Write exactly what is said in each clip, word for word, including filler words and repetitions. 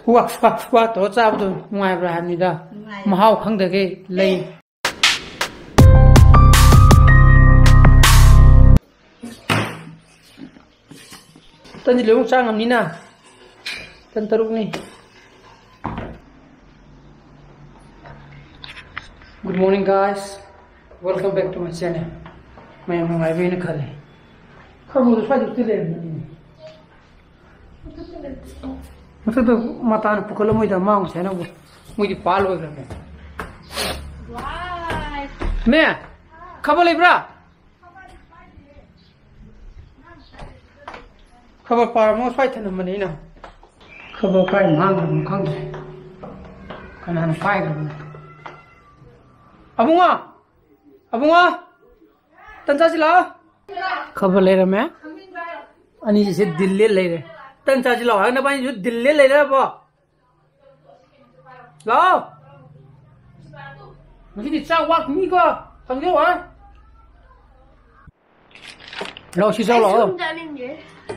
ꯋꯥ ꯋꯥ ꯋꯥ ꯇꯧꯔ ꯆꯥꯕꯗꯣ ꯅꯨꯡꯉꯥꯏꯕ꯭ꯔꯥ ꯍꯥꯏꯕꯅꯤꯗ꯫ ꯅꯨꯡꯉꯥꯏ꯫ ꯃꯍꯥꯎ ꯈꯪꯗꯒꯩ ꯂꯩ꯫ ꯇꯟꯗꯤ ꯂꯣꯏꯃꯛ ꯆꯥ ꯉꯝꯅꯤꯅ꯫ ꯇꯟ ꯇꯔꯨꯛꯅꯤ꯫ Good morning, guys. Welcome back to my channel. ꯃꯌꯥꯝ ꯅꯨꯡꯉꯥꯏꯕ꯭ꯔꯥ ꯍꯥꯏꯅ ꯈꯜꯂꯤ꯫ ꯈꯔ ꯃꯣꯏꯗ ꯁ꯭ꯋꯥꯏꯗ ꯎꯠꯇꯤ ꯂꯩꯔꯝꯕꯅꯤꯅꯦ꯫ ꯃꯊꯛꯇ ꯃꯇꯥꯅ ꯄꯨꯈꯠꯂ ꯃꯣꯏꯗ ꯃꯥꯡꯉꯨꯁꯦ ꯍꯥꯏꯅꯕꯨ꯫ ꯃꯣꯏꯗꯤ ꯄꯥ ꯂꯣꯏꯈ꯭ꯔꯕꯅꯦ꯫ ꯃꯦ, ꯈꯕꯔ ꯂꯩꯕ꯭ꯔꯥ? ꯈꯕꯔ ꯄꯥꯔꯝꯃꯒ ꯁ꯭ꯋꯥꯏ ꯊꯅꯝꯕꯅꯦ ꯑꯩꯅ꯫ ꯈꯕꯔ ꯀꯥꯏ ꯃꯥꯡꯈ꯭ꯔꯕꯅꯣ ꯈꯪꯗ꯭ꯔꯦ꯫ ꯀꯅꯥꯅ ꯄꯥꯏꯈ꯭ꯔꯕꯅꯣ? ꯑꯕꯨꯡꯉꯣ! ꯑꯕꯨꯡꯉꯣ! ꯇꯟ ꯆꯥꯁꯤ ꯂꯥꯛꯑꯣ꯫ ꯈꯕꯔ ꯂꯩꯔꯝꯃꯦ꯫ ꯑꯅꯤꯁꯤꯁꯦ ꯗꯤꯜ ꯂꯦꯜ ꯂꯩꯔꯦ꯫ ꯇꯟ ꯆꯥꯁꯤ ꯂꯥꯛꯑꯣ ꯍꯥꯏꯔꯒ ꯅꯕꯥꯅꯤꯁꯨ ꯗꯤꯜ ꯂꯦꯜ ꯂꯩꯔꯦꯕꯣ꯫ ꯂꯥꯛꯑꯣ꯫ ꯉꯁꯤꯗꯤ ꯆꯥꯛ ꯋꯥꯠꯈꯤꯅꯤꯀꯣ꯫ ꯈꯪꯖꯧ ꯍꯥꯏ꯫ ꯂꯥꯛꯑꯣ, ꯁꯤ ꯆꯥꯎ ꯑꯩ ꯂꯥꯛꯑꯣ꯫ ꯁꯨꯝ ꯆꯥꯅꯤꯡꯗꯦ꯫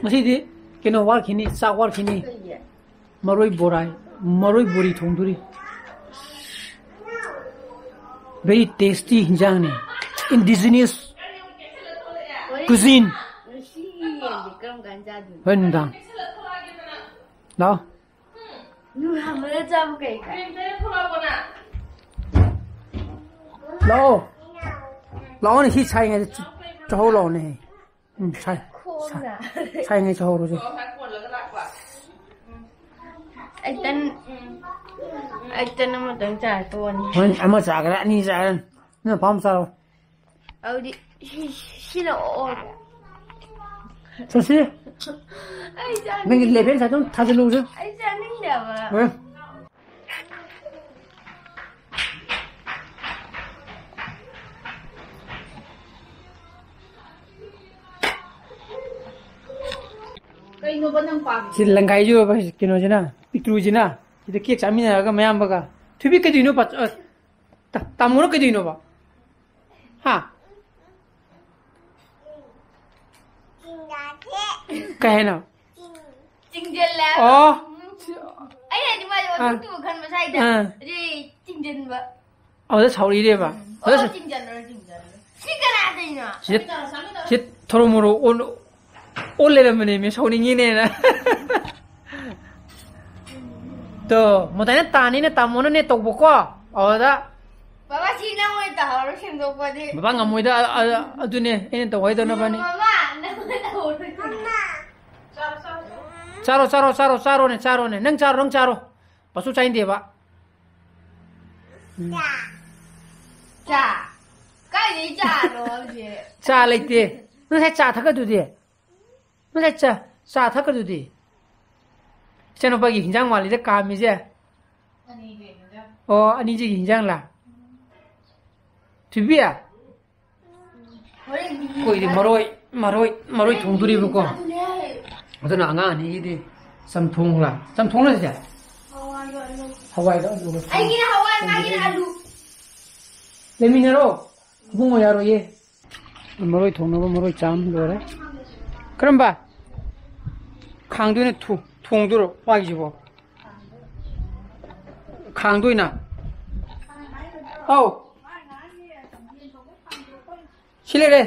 ꯉꯁꯤꯗꯤ ꯀꯩꯅꯣ ꯋꯥꯠꯈꯤꯅꯤ, ꯆꯥꯛ ꯋꯥꯠꯈꯤꯅꯤ꯫ ꯀꯩꯒꯤ? ꯃꯔꯣꯏ ꯕꯣꯔꯥ, ꯃꯔꯣꯏ ꯕꯣꯔꯤ ꯊꯣꯡꯗꯣꯔꯤ꯫ Very tasty ꯍꯤꯟꯖꯥꯡꯅꯤ꯫ Indigenous cuisine꯫ ꯉꯁꯤꯒꯤ ꯌꯦꯟꯗꯤ ꯀꯔꯝ ꯀꯥꯟ ꯆꯥꯗꯣꯏꯅꯣ? ꯍꯣꯔꯦꯟ ꯅꯨꯡꯗꯥꯡ꯫ ꯂꯥꯛꯑꯣ꯫ ꯅꯨꯡꯍꯥꯡꯕꯗ ꯆꯥꯕ ꯀꯩ ꯀꯥꯏ? ꯂꯥꯛꯑꯣ꯫ ꯂꯥꯛꯑꯣꯅꯦ, ꯁꯤ ꯁꯥꯏꯉꯩꯗ ꯆ-, ꯆꯥꯍꯧ ꯂꯥꯛꯑꯣꯅꯦ꯫ ꯎꯝ, ꯁꯥꯏ-, ꯈꯣꯡꯅ꯫ ꯁꯥꯏ-, ꯁꯥꯏꯉꯩ ꯆꯥꯍꯧꯔꯣꯁꯦ꯫ ꯑꯩ ꯇꯟ, ꯑꯩ ꯇꯟ ꯑꯃꯇꯪ ꯆꯥꯔ ꯇꯣꯛꯑꯅꯤ꯫ ꯍꯣꯔꯦꯟ ꯑꯃ ꯆꯥꯒꯦꯔꯥ, ꯑꯅꯤ ꯆꯥꯒꯦꯔꯥ, ꯅꯪ ꯑꯄꯥꯝꯕ ꯆꯥꯔꯣ꯫ ꯑꯗꯨꯗꯤ ꯁꯤ-, ꯁꯤꯅ ꯑꯣꯛꯑꯣꯒꯦ꯫ ꯆꯠꯁꯤ꯫ ꯑꯩ ꯆꯥꯅꯤꯡ-, ꯅꯪꯒꯤ ꯂꯦꯚꯦꯜ ꯁꯥꯏꯠꯇ ꯑꯗꯨꯝ ꯊꯥꯖꯤꯜꯂꯨꯁꯦ꯫ ꯑꯩ ꯆꯥꯅꯤꯡꯗꯦꯕ꯫ ꯍꯣꯏ꯫ ꯀꯩꯅꯣꯕ ꯅꯪ ꯄꯥꯝꯃꯤ? ꯁꯤ ꯂꯪꯈꯥꯏꯁꯨ ꯀꯩꯅꯣꯁꯤꯅ, ꯄꯤꯛꯇ꯭ꯔꯨꯁꯤꯅ, ꯁꯤꯗ ꯀꯦꯛ ꯆꯥꯃꯤꯟꯅꯔꯒ ꯃꯌꯥꯝꯕꯒ꯫ ꯊꯣꯏꯕꯤ ꯀꯩꯗꯧꯅꯣ? ꯄꯥ-, ꯑ, ꯇꯥ-, ꯇꯥꯃꯣꯅ ꯀꯩꯗꯧꯅꯣꯕ? ꯍꯥ? ꯀꯩ ꯍꯥꯏꯅꯣ? ꯆꯤꯡꯁꯤꯜꯂꯦ ꯍꯥꯏꯕ꯫ ꯑꯣ꯫ ꯎꯝ꯫ ꯑꯩꯅꯗꯤ ꯃꯥꯁꯦ ꯑꯥ꯫ ꯑꯣꯟꯊꯣꯛꯇꯨꯕ ꯈꯟꯕ ꯁ꯭ꯋꯥꯏꯗ꯫ ꯑꯥ꯫ ꯔꯦ ꯆꯤꯡꯁꯤꯟꯕ꯫ ꯑꯗꯨꯗ ꯁꯥꯎꯔꯤꯔꯦꯕ? ꯎꯝ꯫ ꯑꯗꯨꯗ ꯑꯣ, ꯁ- ꯆꯤꯡꯁꯤꯜꯂꯣ, ꯆꯤꯡꯁꯤꯜꯂꯣ꯫ ꯁꯤ ꯀꯅꯥꯗꯩꯅꯣ? ꯁꯤ, ꯁꯤ ꯊꯣꯔꯣ ꯃꯣꯔꯣ ꯑꯣꯟ-, ꯑꯣꯟ ꯂꯩꯔꯝꯕꯅꯦꯃꯤ, ꯁꯥꯎꯅꯤꯡꯉꯤꯅꯦꯅ꯫ ꯇꯣ, ꯃꯇꯥꯏꯅ ꯇꯥꯅꯤꯅ ꯇꯥꯃꯣꯅꯅꯦ ꯇꯧꯕꯀꯣ꯫ ꯑꯗꯨꯗ ꯕꯕꯥ, ꯁꯤ ꯅꯪ ꯑꯣꯏꯅ ꯇꯧꯍꯧꯔꯣ ꯁꯦꯡꯗꯣꯛꯄꯗꯤ꯫ ꯕꯕꯥ ꯉꯝꯃꯣꯏꯗ, ꯑ-, ꯑ-, ꯑꯗꯨꯅꯦ ꯑꯩꯅ ꯇꯧ ꯍꯥꯏꯗꯣ ꯅꯕꯥꯅꯤ꯫ ꯃꯃꯥ, ꯅꯪ ꯑꯣꯏꯅ ꯇꯧꯍꯧꯔꯣ꯫ ꯆꯥꯔꯣ, ꯆꯥꯔꯣ, ꯆꯥꯔꯣ, ꯆꯥꯔꯣꯅꯦ, ꯆꯥꯔꯣꯅꯦ꯫ ꯅꯪ ꯆꯥꯔꯣ, ꯅꯪ ꯆꯥꯔꯣ꯫ ꯄꯁꯨ ꯆꯥꯏꯟꯗꯦꯕ꯫ ꯆꯥ꯫ ꯀꯥꯏꯗꯩ ꯆꯥꯅꯣ ꯍꯧꯖꯤꯛ? ꯆꯥ ꯂꯩꯇꯦ꯫ ꯅꯪ ꯉꯁꯥꯏ ꯆꯥ ꯊꯛꯀꯗꯨꯗꯤ? ꯅꯪ ꯉꯁꯥꯏ ꯆꯥ, ꯆꯥ ꯊꯛꯀꯗꯨꯗꯤ? ꯏꯆꯥꯅꯨꯄꯥꯒꯤ ꯍꯤꯟꯖꯥꯡ ꯃꯥꯜꯂꯤꯗ ꯀꯥꯝꯃꯤꯁꯦ꯫ ꯑꯅꯤꯗꯤ ꯍꯤꯟꯖꯥꯡ꯫ ꯑꯣ, ꯑꯅꯤꯁꯤꯒꯤ ꯍꯤꯟꯖꯥꯡꯂꯥ? ꯊꯣꯏꯕꯤ? ꯍꯣꯔꯦꯟꯗꯤ ꯑꯩꯈꯣꯏꯗꯤ ꯃꯔꯣꯏ, ꯃꯔꯣꯏ, ꯃꯔꯣꯏ ꯊꯣꯡꯗꯣꯔꯤꯕꯀꯣ꯫ ꯑꯗꯨꯅꯦ꯫ ꯑꯗꯨꯅ ꯑꯉꯥꯡ ꯑꯅꯤꯒꯤꯗꯤ ꯆꯝꯊꯣꯡꯂ? ꯆꯝꯊꯣꯡꯂ ꯁꯤꯁꯦ? ꯍꯋꯥꯏꯒ ꯑꯂꯨ꯫ ꯍꯋꯥꯏꯒ ꯑꯂꯨꯒ꯫ ꯑꯩꯒꯤꯅ ꯍꯋꯥꯏ, ꯃꯥꯒꯤꯅ ꯑꯂꯨ꯫ ꯂꯩꯃꯤꯟꯅꯔꯣ꯫ ꯏꯕꯨꯡꯉꯣ ꯌꯥꯔꯣꯏꯌꯦ꯫ ꯃꯔꯣꯏ ꯊꯣꯡꯅꯕ ꯃꯔꯣꯏ ꯆꯥꯝ ꯂꯣꯏꯔꯦ꯫ ꯀꯔꯝꯕ? ꯈꯥꯡꯗꯣꯏꯅ ꯊꯨ-, ꯊꯣꯡꯗꯣꯏꯔꯣ ꯃꯥꯒꯤꯁꯤꯕꯣ? ꯈꯥꯡꯗꯣꯏꯅ? ꯑꯧ꯫ ꯁꯤ ꯂꯩꯔꯦ꯫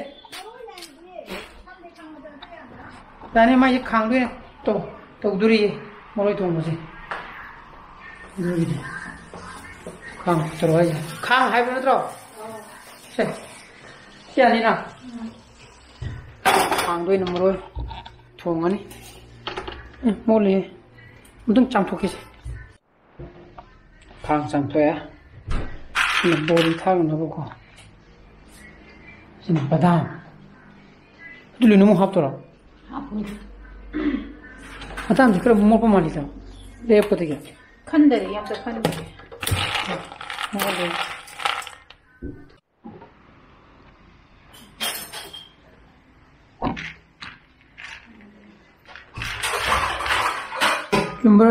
ꯌꯥꯅꯤ, ꯃꯥꯏꯁꯦ ꯈꯥꯡꯗꯣꯏꯅꯦ꯫ ꯇꯧ-, ꯇꯧꯗꯣꯔꯤꯌꯦ ꯃꯔꯣꯏ ꯊꯣꯡꯕꯁꯦ꯫ ꯑꯗꯨꯒꯤꯗꯤ꯫ ꯈꯥꯡ ꯇꯧꯔꯣ ꯍꯥꯏꯁꯦ꯫ ꯈꯥꯡ ꯍꯥꯏꯕ ꯅꯠꯇ꯭ꯔꯣ? ꯁꯦ꯫ ꯁꯤ ꯌꯥꯅꯤꯅ? ꯈꯥꯡꯗꯣꯏꯅ ꯃꯔꯣꯏ ꯊꯣꯡꯉꯅꯤ꯫ ꯎꯝ, ꯃꯣꯠꯂꯤꯍꯦ꯫ ꯑꯝꯇꯪ ꯆꯥꯝꯊꯣꯛꯈꯤꯁꯦ꯫ ꯈꯥꯡ ꯆꯥꯝꯊꯣꯛꯑꯦ꯫ ꯁꯤꯅ ꯕꯣꯔꯤ ꯊꯥꯛꯅꯕꯀꯣ꯫ ꯁꯤꯅ ꯕꯗꯥꯝ꯫ ꯑꯗꯨ ꯂꯣꯏꯅꯃꯛ ꯍꯥꯞꯇꯣꯏꯔꯣ? ꯍꯥꯞꯄꯣꯏ꯫ ꯕꯗꯥꯝꯁꯦ ꯈꯔ ꯃꯣꯠꯄ ꯃꯥꯜꯂꯤꯗ꯫ ꯂꯩꯔꯛꯄꯗꯒꯤ꯫ ꯈꯟꯗꯔꯦ, ꯑꯝꯇ ꯈꯟꯗꯔꯦ꯫ ꯃꯣꯠꯂꯦ꯫ ꯆꯨꯝꯕ꯭ꯔꯥ?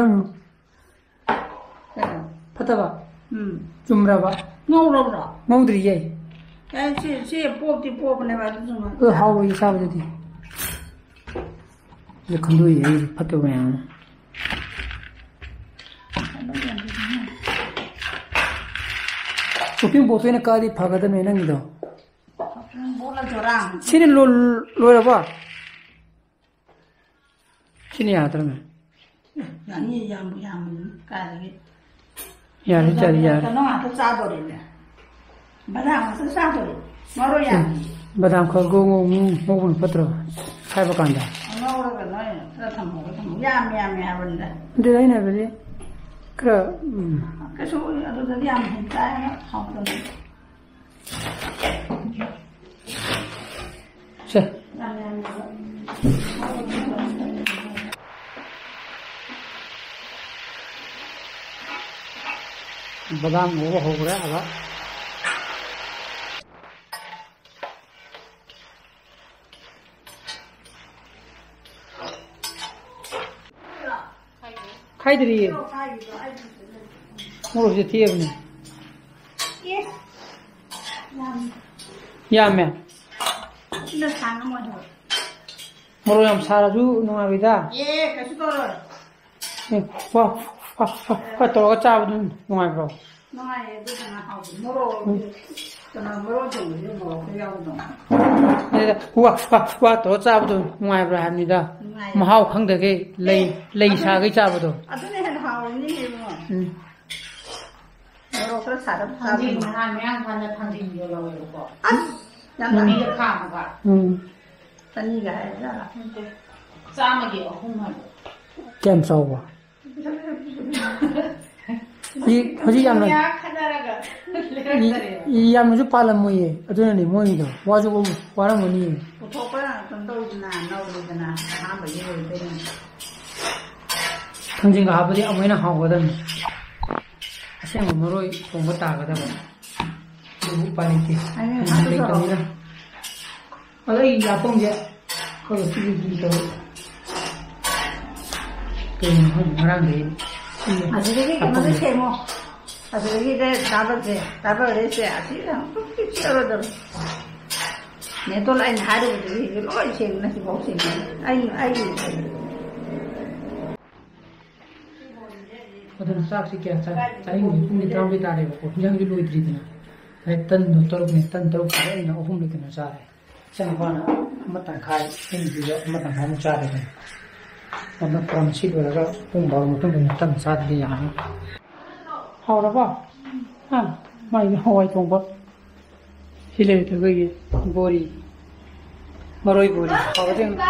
ꯀꯩꯅꯣ? ꯐꯠꯇꯕ? ꯎꯝ꯫ ꯆꯨꯝꯕ꯭ꯔꯕ? ꯉꯧꯔꯕ꯭ꯔꯣ? ꯉꯧꯗ꯭ꯔꯤꯌꯦ꯫ ꯑꯦ, ꯁꯤ, ꯁꯤ ꯄꯣꯞꯇꯤ ꯄꯣꯞꯄꯅꯦꯕ, ꯑꯗꯨꯁꯨ ꯉꯧ-꯫ ꯑꯗꯨ ꯍꯥꯎꯔꯣꯏꯌꯦ ꯆꯥꯕꯗꯗꯤ꯫ ꯑꯗꯨ ꯈꯟꯗꯣꯛꯏ ꯑꯩꯁꯨ ꯐꯠꯇꯕ ꯃꯌꯥꯝ ꯑꯃ꯫ ꯆꯣꯞꯄꯤꯡ ꯕꯣꯛꯁꯇ ꯑꯣꯏꯅ ꯀꯛꯑꯗꯤ ꯐꯒꯗꯕꯅꯦ ꯅꯪꯒꯤꯗꯣ꯫ ꯕꯣꯠꯂ ꯖꯣꯔꯥ꯫ ꯁꯤꯅ ꯂꯣ-, ꯂꯣꯏꯔꯕꯣ? ꯁꯤꯅ ꯌꯥꯗ꯭ꯔꯃꯦ꯫ ꯌꯥꯅꯤ, ꯌꯥꯝꯕꯨ ꯌꯥꯝꯕꯅꯤ ꯀꯥꯏꯗꯒꯤ꯫ ꯌꯥꯔꯦ, ꯌꯥꯔꯦ, ꯌꯥꯔꯦ꯫ ꯀꯩꯅꯣ ꯉꯥꯛꯇ ꯆꯥꯗꯣꯔꯤꯅꯦ꯫ ꯕꯗꯥꯝ ꯉꯥꯛꯇ ꯆꯥꯗꯣꯔꯤ꯫ ꯃꯔꯣꯏ ꯌꯥꯝ꯫ ꯕꯗꯥꯝ ꯈꯔ ꯉꯧ-, ꯉꯧ-, ꯉꯧꯕꯅ ꯐꯠꯇ꯭ꯔꯣ? ꯁꯥꯏꯕ ꯀꯥꯟꯗ꯫ ꯉꯧꯔꯒ ꯅꯣꯏ ꯈꯔ ꯊꯝꯍꯧꯔ ꯊꯝꯍꯧ-, ꯌꯥꯝꯃꯦ, ꯌꯥꯝꯃꯦ ꯍꯥꯏꯕꯅꯤꯗ꯫ ꯑꯗꯨ ꯑꯩꯅ ꯍꯥꯏꯕꯗꯤ ꯈꯔ, ꯎꯝ꯫ ꯀꯩꯁꯨ ꯑꯗꯨꯗꯗꯤ ꯌꯥꯝ ꯍꯦꯟꯅ ꯆꯥꯏ ꯍꯥꯏꯅ ꯍꯥꯎꯇꯕꯅꯤ꯫ ꯁꯦ꯫ ꯕꯗꯥꯝ ꯉꯧꯕ ꯍꯧꯈ꯭ꯔꯦ ꯑꯗ꯫ ꯈꯥꯏꯗ꯭ꯔꯤꯌꯦ꯫ ꯃꯣꯔꯣꯛꯁꯦ ꯊꯤꯑꯕꯅꯦ꯫ ꯌꯥꯝꯃꯦ꯫ ꯃꯣꯔꯣꯛ ꯌꯥꯝ ꯁꯥꯔꯁꯨ ꯅꯨꯡꯉꯥꯏꯔꯣꯏꯗ꯫ ꯑꯦ, ꯀꯩꯁꯨ ꯇꯧꯔꯣꯏ꯫ ꯑꯦ, ꯋꯥ, ꯋꯥ, ꯋꯥ, ꯋꯥ ꯇꯧꯔꯒ ꯆꯥꯕꯗꯨ ꯅꯨꯡꯉꯥꯏꯕ꯭ꯔꯣ? ꯅꯨꯡꯉꯥꯏꯌꯦ, ꯑꯗꯨꯗꯨꯅ ꯍꯥꯎꯕꯅꯤ꯫ ꯃꯣꯔꯣꯛ, ꯎꯝ꯫ ꯀꯩꯅꯣ, ꯃꯔꯣꯏ ꯊꯣꯡꯕꯁꯦ ꯃꯣꯔꯣꯛ ꯈꯔ ꯌꯥꯎꯒꯗꯧꯅꯤ꯫ ꯑꯗꯨꯗ ꯋꯥ, ꯋꯥ, ꯋꯥ ꯇꯧꯔꯒ ꯆꯥꯕꯗꯨ ꯅꯨꯡꯉꯥꯏꯕ꯭ꯔꯥ ꯍꯥꯏꯕꯅꯤꯗ꯫ ꯅꯨꯡꯉꯥꯏꯌꯦ꯫ ꯃꯍꯥꯎ ꯈꯪꯗꯈꯩ ꯂꯩ, ꯑꯦ, ꯂꯩ ꯑꯗꯨꯅ, ꯁꯥꯒꯩ ꯆꯥꯕꯗꯣ꯫ ꯑꯗꯨꯅ ꯍꯦꯟꯅ ꯍꯥꯎꯔꯤꯅꯤ ꯏꯕꯨꯡꯉꯣ꯫ ꯎꯝ꯫ ꯃꯣꯔꯣꯛ ꯈꯔ ꯁꯥꯔꯞ ꯊꯥꯡꯖꯤꯡ ꯆꯥꯕꯗꯣ꯫ ꯅꯍꯥꯟ ꯃꯌꯥꯡ ꯏꯝꯐꯥꯜꯗ ꯊꯥꯡꯖꯤꯡ ꯌꯣꯜꯍꯧꯋꯦꯕꯀꯣ꯫ ꯑꯁ! ꯌꯥꯝ ꯂꯝꯕꯤꯗ ꯇꯥꯡꯉꯦ꯫ ꯈꯥꯝꯃꯒ꯫ ꯎꯝ꯫ ꯆꯅꯤꯒ ꯍꯥꯏꯔꯖꯥꯠꯂ? ꯅꯠꯇꯦ꯫ ꯆꯥꯝꯃꯒꯤ ꯑꯍꯨꯝ ꯍꯥꯏꯕ꯫ ꯀꯌꯥꯝ ꯆꯥꯎꯕ? ꯍꯧꯖꯤꯛ, ꯍꯧꯖꯤꯛ ꯌꯥꯝꯅ ꯌꯥ ꯈꯠꯅꯔꯒ ꯂꯩꯔꯛꯇꯔꯦꯕ꯫ ꯌꯥꯝꯅꯁꯨ ꯄꯥꯜꯂꯝꯃꯣꯏꯌꯦ, ꯑꯗꯨꯅꯅꯦ ꯃꯣꯏꯒꯤꯗꯣ꯫ ꯋꯥꯁꯨ ꯋꯥꯔꯝꯒꯅꯤꯌꯦ꯫ ꯄꯨꯊꯣꯛꯄ ꯀꯩꯅꯣ ꯇꯧꯋꯤꯗꯅ, ꯅꯧꯔꯤꯗꯅ, ꯑꯍꯥꯟꯕꯒꯤ ꯑꯣꯏꯗꯣꯏꯅꯤ꯫ ꯊꯥꯡꯖꯤꯡꯒ ꯍꯥꯞꯄꯗꯤ ꯑꯃꯨꯛ ꯍꯦꯟꯅ ꯍꯥꯎꯒꯗꯕꯅꯤ꯫ ꯑꯁꯦꯡꯕ ꯃꯔꯣꯏ ꯊꯣꯡꯕ ꯇꯥꯒꯗꯕ꯫ ꯑꯗꯨꯕꯨ ꯎꯄꯥꯏ ꯂꯩꯇꯦ꯫ ꯑꯩꯅ ꯊꯥꯡꯖꯤꯡ ꯍꯥꯞꯄꯁꯨ ꯂꯩꯇꯕꯅꯤꯅ꯫ ꯑꯗꯣ ꯑꯩ ꯌꯥꯄꯣꯡꯁꯦ ꯈꯔ ꯁꯤꯒꯤ ꯁꯤꯒꯤ ꯇꯧꯋꯦ꯫ ꯀꯩꯅꯣ ꯈꯪꯗꯦ, ꯉꯔꯥꯡꯗꯒꯤ ꯁꯤꯒꯤ ꯑꯁꯤꯗꯒꯤ ꯀꯩꯅꯣꯗ ꯌꯥꯄꯣꯡꯁꯦ꯫ ꯁꯦꯝꯃꯣ꯫ ꯑꯁꯤꯗꯒꯤꯗ ꯆꯥꯕꯁꯦ, ꯆꯥꯕꯁꯦ ꯑꯁꯤꯗ ꯑꯃꯨꯛ ꯄꯤꯛ ꯇꯧꯔꯗꯕꯅꯤ꯫ ꯅꯦꯇꯣꯜ, ꯑꯩꯅ ꯍꯥꯏꯔꯨꯕꯗꯨꯗꯤ ꯂꯣꯏ ꯁꯦꯡꯅ ꯁꯤꯐꯥꯎ ꯁꯦꯡꯅ꯫ ꯑꯩ, ꯑꯩ ꯑꯗꯨꯅ ꯆꯥꯛꯁꯤ ꯀꯌꯥ ꯆꯥ-, ꯆꯥꯅꯤꯡꯗꯦ꯫ ꯄꯨꯡꯗꯤ ꯇꯔꯥꯃꯥꯊꯣꯏ ꯇꯥꯔꯦꯕꯀꯣ, ꯍꯤꯟꯖꯥꯡꯁꯨ ꯂꯣꯏꯗ꯭ꯔꯤꯗꯅ꯫ ꯉꯁꯥꯏ ꯇꯟꯗꯣ ꯇꯔꯨꯛꯅꯦ, ꯇꯟ ꯇꯔꯨꯛ ꯄꯨꯔꯛꯑꯦ, ꯑꯩꯅ ꯑꯍꯨꯝꯂ ꯀꯩꯅꯣ ꯆꯥꯔꯦ꯫ ꯏꯆꯥꯅꯨꯄꯥꯅ ꯑꯃ ꯇꯪꯈꯥꯏ, ꯑꯩꯅ ꯄꯤꯕ ꯑꯃ ꯇꯪꯈꯥꯏꯃꯨꯛ ꯆꯥꯔꯦ ꯀꯩꯅꯣ꯫ ꯑꯗꯨꯅ ꯄ꯭ꯔꯝ ꯁꯤ ꯂꯣꯏꯔꯒ ꯄꯨꯡ ꯕꯥꯔꯣ ꯃꯇꯨꯡꯗ ꯑꯣꯏꯅ ꯇꯟ ꯆꯥꯗ꯭ꯔꯗꯤ ꯌꯥꯔꯔꯣꯏ꯫ ꯍꯥꯎꯔꯕꯣ? ꯍꯥ? ꯃꯥꯏꯗꯤ ꯍꯋꯥꯏ ꯊꯣꯡꯕ꯫ ꯁꯤ ꯂꯩꯔꯦ ꯑꯩꯈꯣꯏꯒꯤ ꯕꯣꯔꯤ, ꯃꯔꯣꯏ ꯕꯣꯔꯤ꯫ ꯍꯥꯎꯕꯗꯤ ꯌꯦꯡꯉꯨ꯫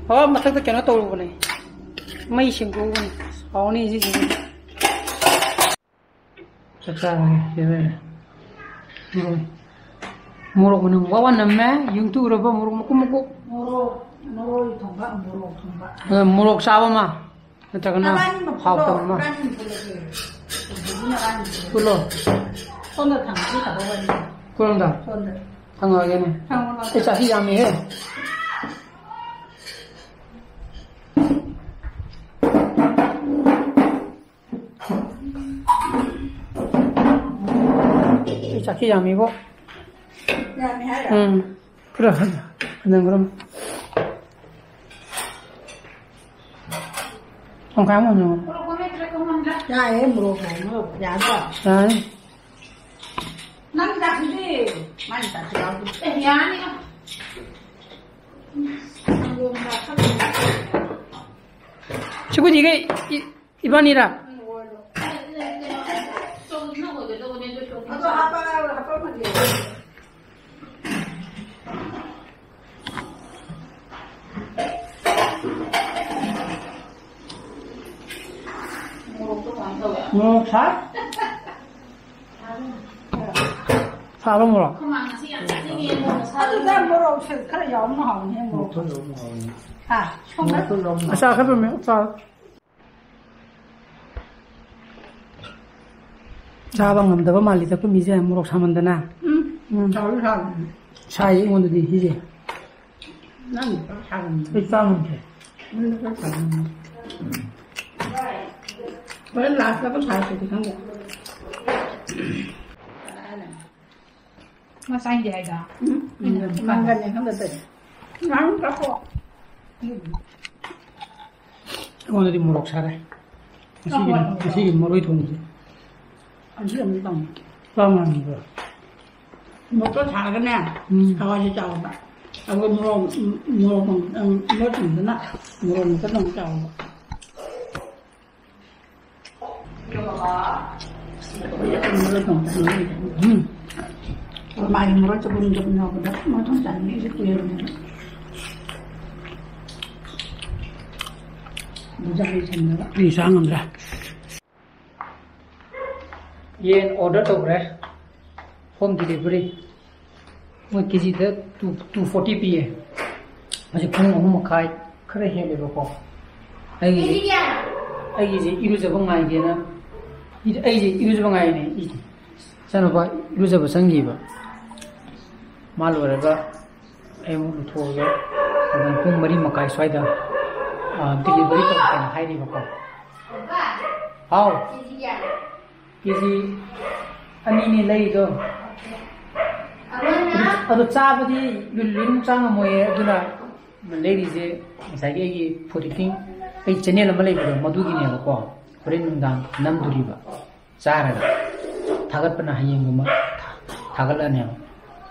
ꯑꯣ, ꯃꯊꯛꯇ ꯀꯩꯅꯣ ꯇꯧꯔꯨꯕꯅꯦ, ꯃꯩ ꯁꯦꯡꯗꯣꯛꯎꯕꯅꯦ꯫ ꯍꯥꯎꯅꯤ ꯁꯤꯁꯤꯗꯤ꯫ ꯆꯥꯛ ꯆꯥꯔꯒꯦ꯫ ꯁꯤ ꯂꯩꯔꯦ꯫ ꯃꯣꯔꯣꯛ, ꯃꯣꯔꯣꯛ ꯃꯅꯝ ꯋꯥ ꯋꯥ ꯅꯝꯃꯦ꯫ ꯌꯨꯡꯇꯨ ꯎꯔꯕ? ꯃꯣꯔꯣꯛ ꯃꯀꯨꯞ ꯃꯀꯨꯞ꯫ ꯃꯣꯔꯣꯛ, ꯃꯔꯣꯏ ꯊꯣꯡꯕ, ꯃꯣꯔꯣꯛ ꯊꯣꯡꯕ꯫ ꯑ, ꯃꯣꯔꯣꯛ ꯆꯥꯕ ꯑꯃ꯫ ꯅꯠꯇ꯭ꯔꯒꯅ ꯅꯕꯥꯅꯤꯃꯛ ꯍꯥꯎꯇꯕ ꯄꯨꯜꯂꯣ, ꯑꯃ? ꯏꯕꯥꯅꯤꯃꯛ ꯄꯨꯜꯂꯁꯦ꯫ ꯄꯨꯜꯂꯣ꯫ ꯁꯣꯝꯗ ꯊꯝꯃꯗꯤ ꯐꯗꯧꯕꯅꯤ꯫ ꯀꯔꯣꯝꯗ? ꯁꯣꯝꯗ꯫ ꯊꯝꯃꯒꯦꯅꯦ꯫ ꯊꯝꯃꯣ, ꯊꯝꯃꯣ꯫ ꯑꯩ ꯆꯥꯁꯤ ꯌꯥꯝꯃꯤꯍꯦ꯫ ꯑꯩ ꯆꯥꯁꯤ ꯌꯥꯝꯃꯤꯕꯣ꯫ ꯌꯥꯝꯃꯤ ꯍꯥꯏꯔꯣ? ꯎꯝ꯫ ꯈꯔ ꯍꯟ-, ꯍꯟꯖꯟꯈ꯭ꯔꯣ꯫ ꯇꯪꯈꯥꯏ ꯑꯃ ꯍꯟꯖꯟꯈ꯭ꯔꯣ꯫ ꯌꯥꯏꯌꯦ, ꯃꯣꯔꯣꯛ ꯍꯥꯎꯅ ꯌꯥꯗ꯭ꯔꯣ? ꯌꯥꯅꯤ꯫ ꯅꯪ ꯆꯥꯛꯁꯤꯗꯤ ꯃꯥꯅ ꯆꯥꯛꯁꯤ ꯌꯥꯎꯗꯦ꯫ ꯑꯦ, ꯌꯥꯅꯤ꯫ ꯁꯪꯒꯣꯝ ꯆꯥ ꯊꯛꯄ꯫ ꯁꯤꯕꯨꯗꯤꯒ ꯏ-, ꯏꯕꯥꯅꯤꯔꯥ? ꯑꯗꯣ ꯍꯥꯞꯄ-, ꯍꯥꯞꯄꯝꯃꯒꯦ꯫ ꯃꯣꯔꯣꯛ ꯁꯥ? ꯁꯥꯕ ꯃꯣꯔꯣꯛ? ꯑꯗꯨꯗ ꯃꯣꯔꯣꯛꯁꯦ ꯈꯔ ꯌꯥꯎꯕꯅ ꯍꯥꯎꯕꯅꯦ, ꯃꯣꯔꯣꯛ꯫ ꯃꯣꯔꯣꯛ ꯌꯥꯎꯕꯅ ꯍꯥꯎꯕꯅꯦ꯫ ꯍꯥ? ꯁꯣꯝꯗ? ꯃꯣꯔꯣꯛ ꯌꯥꯎꯕꯅ ꯍꯥꯎꯕꯅꯦ꯫ ꯑꯆꯥꯔ ꯈꯔ ꯄꯤꯔꯝꯃꯦ, ꯑꯆꯥꯔ꯫ ꯆꯥꯕ ꯉꯝꯗꯕ ꯃꯥꯜꯂꯤꯗ ꯑꯩꯈꯣꯏ ꯃꯤꯁꯦ, ꯃꯣꯔꯣꯛ ꯁꯥꯃꯟꯗꯅ꯫ ꯎꯝ, ꯎꯝ꯫ ꯆꯥꯎꯔ ꯆꯥꯕꯅꯤ꯫ ꯁꯥꯏꯌꯦ ꯑꯩꯉꯣꯟꯗꯗꯤ ꯁꯤꯁꯦ꯫ ꯅꯪ ꯈꯔ ꯁꯥꯒꯅꯤ꯫ ꯑꯩ ꯆꯥ ꯉꯝꯗ꯭ꯔꯦ꯫ ꯅꯪ ꯈꯔ ꯁꯥꯒꯅꯤ꯫ ꯍꯣꯔꯦꯟ ꯂꯥꯁꯇ ꯄꯩꯁꯥ ꯄꯤꯒꯦ ꯈꯪꯗꯦ꯫ ꯃꯆꯥꯏꯗꯤ ꯍꯥꯏꯗ꯫ ꯎꯝ, ꯎꯝ, ꯃꯪꯒꯟꯅꯦ ꯈꯪꯗ ꯇꯧꯔꯤꯁꯦ꯫ ꯉꯥꯔꯨꯝ ꯆꯥꯊꯣꯛꯑꯣ꯫ ꯑꯩꯉꯣꯟꯗꯗꯤ ꯃꯣꯔꯣꯛ ꯁꯥꯔꯦ꯫ ꯉꯁꯤꯒꯤ, ꯍꯣꯏ, ꯍꯣꯏ꯫ ꯉꯁꯤꯒꯤ ꯃꯔꯣꯏ ꯊꯣꯡꯕꯁꯦ꯫ ꯑꯗꯨ ꯑꯃꯨꯛ ꯇꯧ꯫ ꯆꯥꯝꯃꯅꯤꯕ꯫ ꯃꯣꯔꯣꯛꯇꯣ ꯁꯥꯔꯒꯅꯦ, ꯎꯝ꯫ ꯍꯋꯥꯏꯁꯦ ꯆꯥꯎꯕ꯫ ꯑꯗꯨꯒ ꯃꯣꯔꯣꯛ, ꯃꯣꯔꯣꯛ, ꯎꯝ, ꯃꯣꯔꯣꯛ ꯊꯣꯡꯕꯗꯨꯅ ꯃꯣꯔꯣꯛ ꯃꯀꯨꯞ ꯑꯃꯨꯛ ꯆꯥꯎꯕ꯫ ꯎꯝ꯫ ꯃꯥꯒꯤ ꯃꯔꯣꯏ ꯆꯕꯨꯟ ꯆꯕꯨꯟ ꯌꯥꯎꯕꯗ ꯃꯣꯏ ꯊꯣꯡ ꯆꯥꯅꯤꯡꯉꯤꯁꯦ ꯀꯨꯏꯔꯕꯅꯦꯕ꯫ ꯕꯨꯖꯥ ꯂꯣꯏꯁꯟꯅꯕ꯫ ꯑꯩ ꯆꯥ ꯉꯝꯗ꯭ꯔꯦ꯫ ꯌꯦꯟ order ꯇꯧꯈ꯭ꯔꯦ꯫ Home delivery꯫ ꯃꯣꯏ ꯀꯦꯖꯤꯗ two, two forty ꯄꯤꯌꯦ꯫ ꯍꯧꯖꯤꯛ ꯄꯨꯡ ꯑꯍꯨꯝ ꯃꯈꯥꯏ ꯈꯔ ꯍꯦꯜꯂꯦꯕꯀꯣ꯫ ꯑꯩꯒꯤꯁꯦ, ꯑꯩꯒꯤꯁꯦ ꯏꯔꯨꯖꯕ ꯉꯥꯏꯒꯦꯅ, ꯑꯩꯁꯦ ꯏꯔꯨꯖꯕ ꯉꯥꯏꯔꯤꯅꯦ꯫ ꯏꯆꯥꯅꯨꯄꯥ ꯏꯔꯨꯖꯕ ꯆꯪꯈꯤꯕ꯫ ꯃꯥ ꯂꯣꯏꯔꯒ ꯑꯩ ꯑꯃꯨꯛ ꯂꯨꯊꯣꯛꯑꯒꯦ꯫ ꯑꯗꯨꯝ ꯄꯨꯡ ꯃꯔꯤ ꯃꯈꯥꯏ ꯁ꯭ꯋꯥꯏꯗ, ꯑ, delivery ꯇꯧꯔꯛꯀꯦꯅ ꯍꯥꯏꯔꯤꯕꯀꯣ꯫ ꯍꯥꯎ꯫ ꯀꯦꯖꯤ ꯑꯅꯤꯅꯦ ꯂꯩꯔꯤꯗꯣ꯫ ꯑꯗꯨ, ꯑꯗꯨ ꯆꯥꯕꯗꯤ ꯂꯨ-, ꯂꯣꯏꯅꯃꯛ ꯆꯥ ꯉꯝꯃꯣꯏꯌꯦ꯫ ꯑꯗꯨꯅ ꯂꯩꯔꯤꯁꯦ ꯉꯁꯥꯏꯒꯤ ꯑꯩꯒꯤ food eating, ꯑꯩ channel ꯑꯃ ꯂꯩꯕꯗꯣ, ꯃꯗꯨꯒꯤꯅꯦꯕꯀꯣ꯫ ꯍꯣꯔꯦꯟ ꯅꯨꯡꯗꯥꯡ ꯅꯝꯗꯣꯔꯤꯕ꯫ ꯆꯥꯔꯒ ꯊꯥꯒꯠꯄꯅ ꯍꯌꯦꯡꯒꯨꯝꯕ ꯊꯥꯒꯠꯂꯛꯑꯅꯦꯕ꯫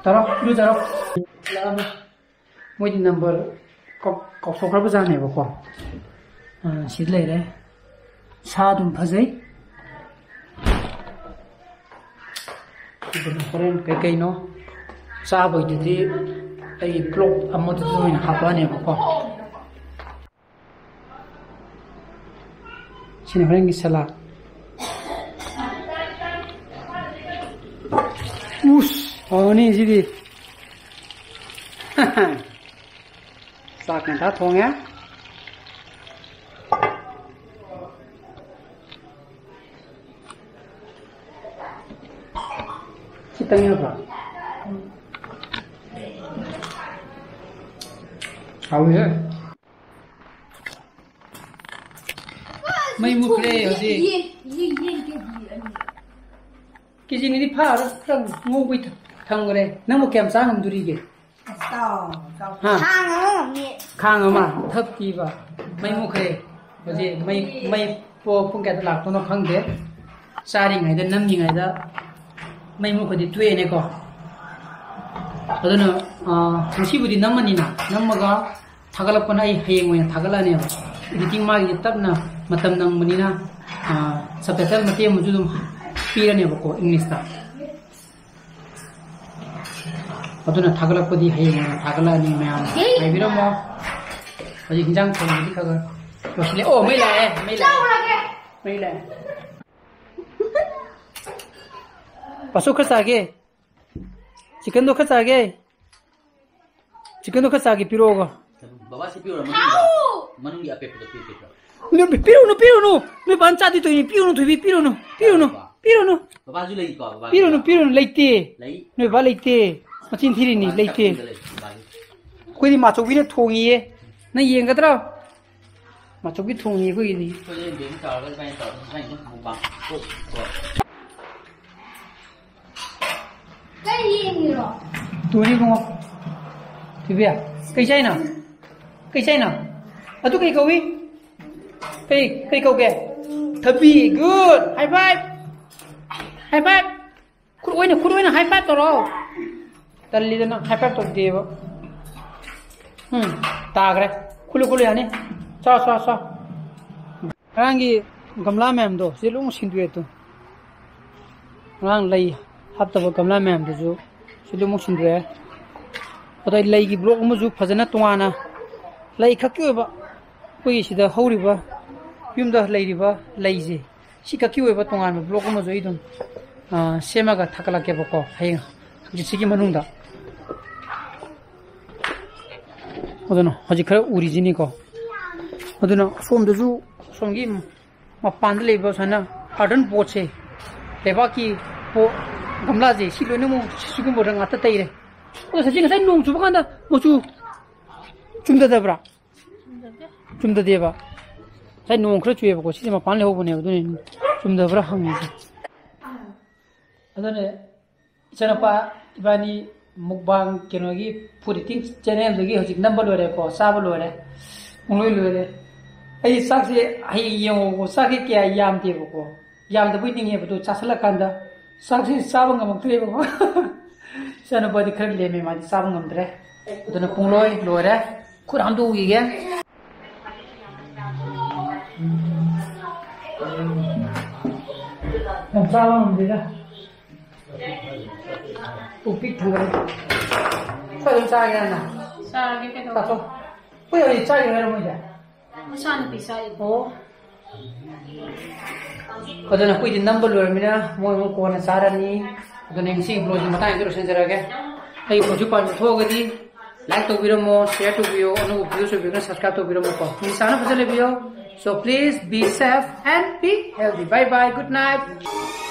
ꯇꯧꯔꯣ, ꯏꯔꯨꯖꯔꯣ꯫ ꯂꯥꯛꯑꯝꯃꯦ꯫ ꯃꯣꯏꯗꯤ number ꯀꯥꯎ-, ꯀꯥꯎꯊꯣꯛꯈ꯭ꯔꯕ ꯖꯥꯠꯅꯦꯕꯀꯣ꯫ ꯑ, ꯁꯤꯗ ꯂꯩꯔꯦ꯫ ꯁꯥ ꯑꯗꯨꯝ ꯐꯖꯩ꯫ ꯑꯗꯨꯅ ꯍꯣꯔꯦꯟ ꯀꯩꯀꯩꯅꯣ ꯆꯥꯕꯩꯗꯨꯗꯤ ꯑꯩ vlog ꯑꯃꯗꯨꯗ ꯑꯣꯏꯅ ꯍꯥꯞꯄꯛꯑꯅꯦꯕꯀꯣ꯫ ꯁꯤꯅ ꯍꯣꯔꯦꯟꯒꯤ salad꯫ ꯎꯁ, ꯍꯥꯎꯅꯤ ꯁꯤꯗꯤ꯫ ꯆꯥꯛ ꯉꯟꯇꯥ ꯊꯣꯡꯉꯦ꯫ ꯈꯤꯇꯪ ꯌꯥꯎꯕ꯭ꯔꯣ? ꯍꯥꯎꯋꯤꯍꯦ꯫ ꯃꯩ ꯃꯨꯠꯈ꯭ꯔꯦ ꯍꯧꯖꯤꯛ꯫ ꯌꯦꯟ, ꯌꯦꯟ, ꯌꯦꯟ ꯀꯦꯖꯤ ꯑꯅꯤ꯫ ꯀꯦꯖꯤ ꯑꯅꯤꯗꯤ ꯐꯥꯔꯣꯏ, ꯈꯔ ꯉꯧꯕꯩ ꯊ-, ꯈꯪꯈ꯭ꯔꯦ꯫ ꯅꯪꯕꯨ ꯀꯌꯥꯝ ꯆꯥ ꯉꯝꯗꯣꯔꯤꯒꯦ? ꯍꯥ? ꯈꯥꯡ ꯑꯃ ꯊꯛꯄꯤꯕ꯫ ꯃꯩ ꯃꯨꯠꯈ꯭ꯔꯦ꯫ ꯍꯧꯖꯤꯛ ꯃꯩ, ꯃꯩ ꯄꯣ-, ꯄꯨꯡ ꯀꯌꯥꯗ ꯂꯥꯛꯇꯣꯏꯅꯣ ꯈꯪꯗꯦ꯫ ꯆꯥꯔꯤꯉꯩꯗ, ꯅꯝꯃꯤꯉꯩꯗ ꯃꯩ ꯃꯨꯠꯈ꯭ꯔꯗꯤ ꯇꯣꯛꯑꯦꯅꯦꯀꯣ꯫ ꯑꯗꯨꯅ, ꯑꯥ, ꯉꯁꯤꯕꯨꯗꯤ ꯅꯝꯃꯅꯤꯅ, ꯅꯝꯃꯒ ꯊꯥꯒꯠꯂꯛꯄꯅ ꯑꯩ ꯍꯌꯦꯡ ꯑꯣꯏꯅ ꯊꯥꯒꯠꯂꯛꯑꯅꯦꯕ꯫ Editing ꯃꯥꯒꯤꯗꯤ ꯇꯞꯅ ꯃꯇꯝ ꯅꯪꯕꯅꯤꯅ, ꯑꯥ, subtitle ꯃꯇꯦꯛ ꯑꯃꯁꯨ ꯑꯗꯨꯝ ꯄꯤꯔꯅꯦꯕꯀꯣ, English ꯇ꯫ ꯑꯗꯨꯅ ꯊꯥꯒꯠꯂꯛꯄꯗꯤ ꯍꯌꯦꯡ ꯑꯣꯏꯅ ꯊꯥꯒꯠꯂꯛꯑꯅꯤ ꯃꯌꯥꯝ꯫ ꯉꯥꯏꯕꯤꯔꯝꯃꯣ꯫ ꯍꯧꯖꯤꯛ ꯍꯤꯟꯖꯥꯡ ꯊꯣꯡꯕꯗꯤ ꯈꯔ ꯈꯔ ꯂꯣꯏꯁꯤꯜꯂꯦ꯫ ꯑꯣ, ꯃꯩ ꯂꯥꯛꯑꯦ, ꯃꯩ ꯂꯥꯛꯑꯦ꯫ ꯃꯩ ꯂꯥꯛꯑꯦ꯫ ꯄꯥꯁꯨ ꯈꯔ ꯆꯥꯒꯦ꯫ Chicken ꯗꯣ ꯈꯔ ꯆꯥꯒꯦ꯫ Chicken ꯗꯣ ꯈꯔ ꯆꯥꯒꯦ ꯄꯤꯔꯛꯑꯣꯒ꯫ ꯕꯕꯥ, ꯁꯤ ꯄꯤꯔꯨꯔꯣ, ꯃꯅꯨꯡꯒꯤ, ꯃꯅꯨꯡꯒꯤ ꯑꯄꯦꯠꯄꯗꯣ ꯄꯤꯔꯛꯀꯦ꯫ ꯅꯣꯏ ꯄꯤꯔꯨꯅꯨ, ꯄꯤꯔꯨꯅꯨ꯫ ꯅꯣꯏ ꯕꯥꯅ ꯆꯥꯗꯣꯏ ꯇꯧꯔꯤꯅꯤ꯫ ꯄꯤꯔꯨꯅꯨ, ꯊꯣꯏꯕꯤ, ꯄꯤꯔꯨꯅꯨ꯫ ꯄꯤꯔꯨꯅꯨ, ꯄꯤꯔꯨꯅꯨ꯫ ꯕꯕꯥꯁꯨ ꯂꯩꯀꯣ, ꯕꯕꯥ ꯄꯤꯔꯨꯅꯨ, ꯂꯩꯀꯣ? ꯄꯤꯔꯨꯅꯨ, ꯂꯩꯇꯦ꯫ ꯂꯩ? ꯅꯣꯏ ꯕꯥ ꯂꯩꯇꯦ꯫ ꯃꯆꯤꯟ ꯊꯤꯔꯤꯅꯤ, ꯕꯕꯥ ꯂꯩꯇꯦ꯫ ꯆꯥꯛꯈꯨꯝꯗ ꯂꯩ, ꯕꯕꯥꯒꯤ꯫ ꯑꯩꯈꯣꯏꯗꯤ ꯃꯥꯆꯧꯕꯤꯅ ꯊꯣꯡꯉꯤꯌꯦ꯫ ꯅꯪ ꯌꯦꯡꯒꯗ꯭ꯔꯣ? ꯃꯥꯆꯧꯕꯤ ꯊꯣꯡꯉꯤ ꯑꯩꯈꯣꯏꯒꯤꯗꯤ꯫ ꯑꯩꯈꯣꯏꯗꯤ ꯕꯦꯝ ꯇꯧꯔꯒ ꯏꯕꯥꯅꯤ ꯇꯧꯔꯒ ꯏꯕꯥꯅꯤ ꯑꯗꯨꯝ ꯊꯣꯡꯕ꯫ ꯀꯣꯛ, ꯀꯣꯛ꯫ ꯀꯩ ꯌꯦꯡꯉꯤꯔꯣ? ꯇꯨꯔꯤ ꯏꯕꯨꯡꯉꯣ꯫ ꯊꯣꯏꯕꯤ, ꯀꯩ ꯆꯥꯏꯅꯣ? ꯀꯩ ꯆꯥꯏꯅꯣ? ꯑꯗꯨ ꯀꯩ ꯀꯧꯏ? ꯀꯩ, ꯀꯩ ꯀꯧꯒꯦ? ꯊꯕꯤ, good. High five. High five. ꯈꯨꯠ ꯑꯣꯏꯅ, ꯈꯨꯠ ꯑꯣꯏꯅ high five ꯇꯧꯔꯣ꯫ ꯇꯜꯂꯤꯗ ꯅꯪ high five ꯇꯧꯗꯦꯕ꯫ ꯎꯝ, ꯇꯥꯈ꯭ꯔꯦ꯫ ꯈꯨꯠꯂꯨ, ꯈꯨꯠꯂꯨ ꯌꯥꯅꯤ꯫ ꯆꯥꯎ, ꯆꯥꯎ, ꯆꯥꯎ꯫ ꯉꯔꯥꯡꯒꯤ ꯒꯝꯂꯥ ꯃꯌꯥꯝꯗꯣ ꯁꯤ ꯂꯣꯏ ꯁꯤꯟꯗꯣꯛꯑꯦ ꯇꯨ꯫ ꯉꯔꯥꯡ ꯂꯩ ꯍꯥꯞꯇꯕ ꯒꯝꯂꯥ ꯃꯌꯥꯝꯗꯨꯁꯨ ꯁꯤ ꯂꯣꯏꯅꯃꯛ ꯁꯤꯟꯗꯣꯛꯑꯦ꯫ ꯑꯗꯩ ꯂꯩꯒꯤ vlog ꯑꯃꯁꯨ ꯐꯖꯅ ꯇꯣꯉꯥꯟꯅ ꯂꯩ ꯈꯛꯀꯤ ꯑꯣꯏꯕ ꯑꯩꯈꯣꯏꯒꯤ ꯁꯤꯗ ꯍꯧꯔꯤꯕ ꯌꯨꯝꯗ ꯂꯩꯔꯤꯕ ꯂꯩꯁꯦ ꯁꯤ ꯈꯛꯀꯤ ꯑꯣꯏꯕ ꯇꯣꯉꯥꯟꯕ vlog ꯑꯃꯁꯨ ꯑꯩ ꯑꯗꯨꯝ, ꯑ, ꯁꯦꯝꯃꯒ ꯊꯥꯒꯠꯂꯛꯀꯦꯕꯀꯣ ꯍꯌꯦꯡ ꯍꯧꯖꯤꯛꯁꯤꯒꯤ ꯃꯅꯨꯡꯗ꯫ ꯑꯗꯨꯅ ꯍꯧꯖꯤꯛ ꯈꯔ ꯎꯔꯤꯁꯤꯅꯤꯀꯣ꯫ ꯑꯗꯨꯅ ꯑꯁꯣꯝꯗꯁꯨ, ꯑꯁꯣꯝꯒꯤ ꯃꯄꯥꯟꯗ ꯂꯩꯕ ꯁꯨꯃꯥꯏꯅ earthen pot ꯁꯦ, ꯂꯩꯕꯥꯛꯀꯤ pot, ꯒꯝꯂꯥꯁꯦ, ꯁꯤ ꯂꯣꯏꯅꯃꯛ ꯁꯤꯒꯨꯝꯕꯗ ꯉꯥꯛꯇ ꯇꯩꯔꯦ꯫ ꯑꯗꯣ ꯁꯆꯤꯟ, ꯉꯁꯥꯏ ꯅꯣꯡ ꯆꯨꯕ ꯀꯥꯟꯗ ꯃꯆꯨ ꯆꯨꯝꯗꯗꯕ꯭ꯔꯥ? ꯆꯨꯝꯗꯗꯦꯕ꯫ ꯉꯁꯥꯏ ꯅꯣꯡ ꯈꯔ ꯆꯨꯏꯌꯦꯕꯀꯣ, ꯁꯤꯁꯦ ꯃꯄꯥꯟ ꯂꯩꯍꯧꯕꯅꯦꯕ, ꯑꯗꯨꯅ ꯆꯨꯝꯗꯕ꯭ꯔꯥ ꯍꯪꯉꯤꯁꯦ꯫ ꯑꯗꯨꯅꯦ, ꯏꯆꯥꯅꯨꯄꯥ ꯏꯕꯥꯅꯤ ꯃꯨꯛꯕꯥꯡ ꯀꯩꯅꯣꯒꯤ ꯐꯨꯗ ꯏꯇꯤꯡ ꯆꯦꯅꯦꯜꯗꯨꯒꯤ ꯍꯧꯖꯤꯛ ꯅꯝꯕ ꯂꯣꯏꯔꯦꯀꯣ, ꯆꯥꯕ ꯂꯣꯏꯔꯦ, ꯄꯨꯡꯂꯣꯏ ꯂꯣꯏꯔꯦ꯫ ꯑꯩ ꯆꯥꯛꯁꯦ ꯍꯌꯦꯡ ꯌꯦꯡꯉꯣꯀꯣ, ꯆꯥꯛꯁꯦ ꯀꯌꯥ ꯌꯥꯝꯗꯦꯕꯀꯣ, ꯌꯥꯝꯗꯕꯣꯏ ꯅꯤꯡꯉꯦꯕ, ꯑꯗꯨ ꯆꯥꯁꯤꯜꯂꯀꯥꯟꯗ ꯆꯥꯛꯁꯦ ꯆꯥꯕ ꯉꯝꯃꯛꯇ꯭ꯔꯦꯕꯀꯣ꯫ ꯏꯆꯥꯅꯨꯄꯥꯗꯤ ꯈꯔ ꯂꯦꯝꯃꯦ, ꯃꯥꯗꯤ ꯆꯥꯕ ꯉꯝꯗ꯭ꯔꯦ꯫ ꯑꯗꯨꯅ ꯄꯨꯡꯂꯣꯏ ꯂꯣꯏꯔꯦ꯫ ꯈꯨꯠ ꯍꯥꯝꯗꯣꯛꯎꯈꯤꯒꯦ꯫ ꯌꯥꯝ ꯆꯥꯕ ꯉꯝꯗꯦꯗ꯫ ꯄꯨꯛ ꯄꯤꯛ ꯊꯟꯒꯠꯂꯦ꯫ ꯈꯔ ꯑꯗꯨꯝ ꯆꯥꯒꯦ ꯍꯥꯏꯅ꯫ ꯆꯥꯔꯒꯦ ꯀꯩꯗꯧꯔꯒꯦ? ꯆꯥꯊꯣꯛ꯫ ꯑꯩꯈꯣꯏ ꯍꯧꯖꯤꯛ ꯆꯥꯔꯤꯔꯣ ꯍꯥꯏꯔꯣ ꯃꯣꯏꯁꯦ? ꯃꯆꯥꯅꯨꯄꯤ ꯆꯥꯔꯤ꯫ ꯑꯣ꯫ ꯑꯗꯨꯅ ꯑꯩꯈꯣꯏꯗꯤ ꯅꯝꯕ ꯂꯣꯏꯔꯃꯤꯅ ꯃꯣꯏ ꯑꯃꯨꯛ ꯀꯣꯟꯅ ꯆꯥꯔꯅꯤ꯫ ꯑꯗꯨꯅ ꯉꯁꯤꯒꯤ vlogꯁꯤ ꯃꯇꯥꯡꯁꯤꯗ ꯂꯣꯏꯁꯤꯟꯖꯔꯒꯦ꯫ ꯑꯩ vlogꯁꯤ ꯄꯥꯝꯕꯤꯕ ꯊꯣꯛꯑꯒꯗꯤ like ꯇꯧꯕꯤꯔꯝꯃꯣ, share ꯇꯧꯕꯤꯌꯣ, ꯑꯅꯧꯕ videos ꯑꯣꯏꯕꯤꯔꯒꯅ subscribe ꯇꯧꯕꯤꯔꯝꯃꯣꯀꯣ꯫ ꯅꯤꯁꯥꯅ ꯐꯖꯅ ꯂꯩꯕꯤꯌꯣ꯫ So please be safe and be healthy. Bye bye. Good night.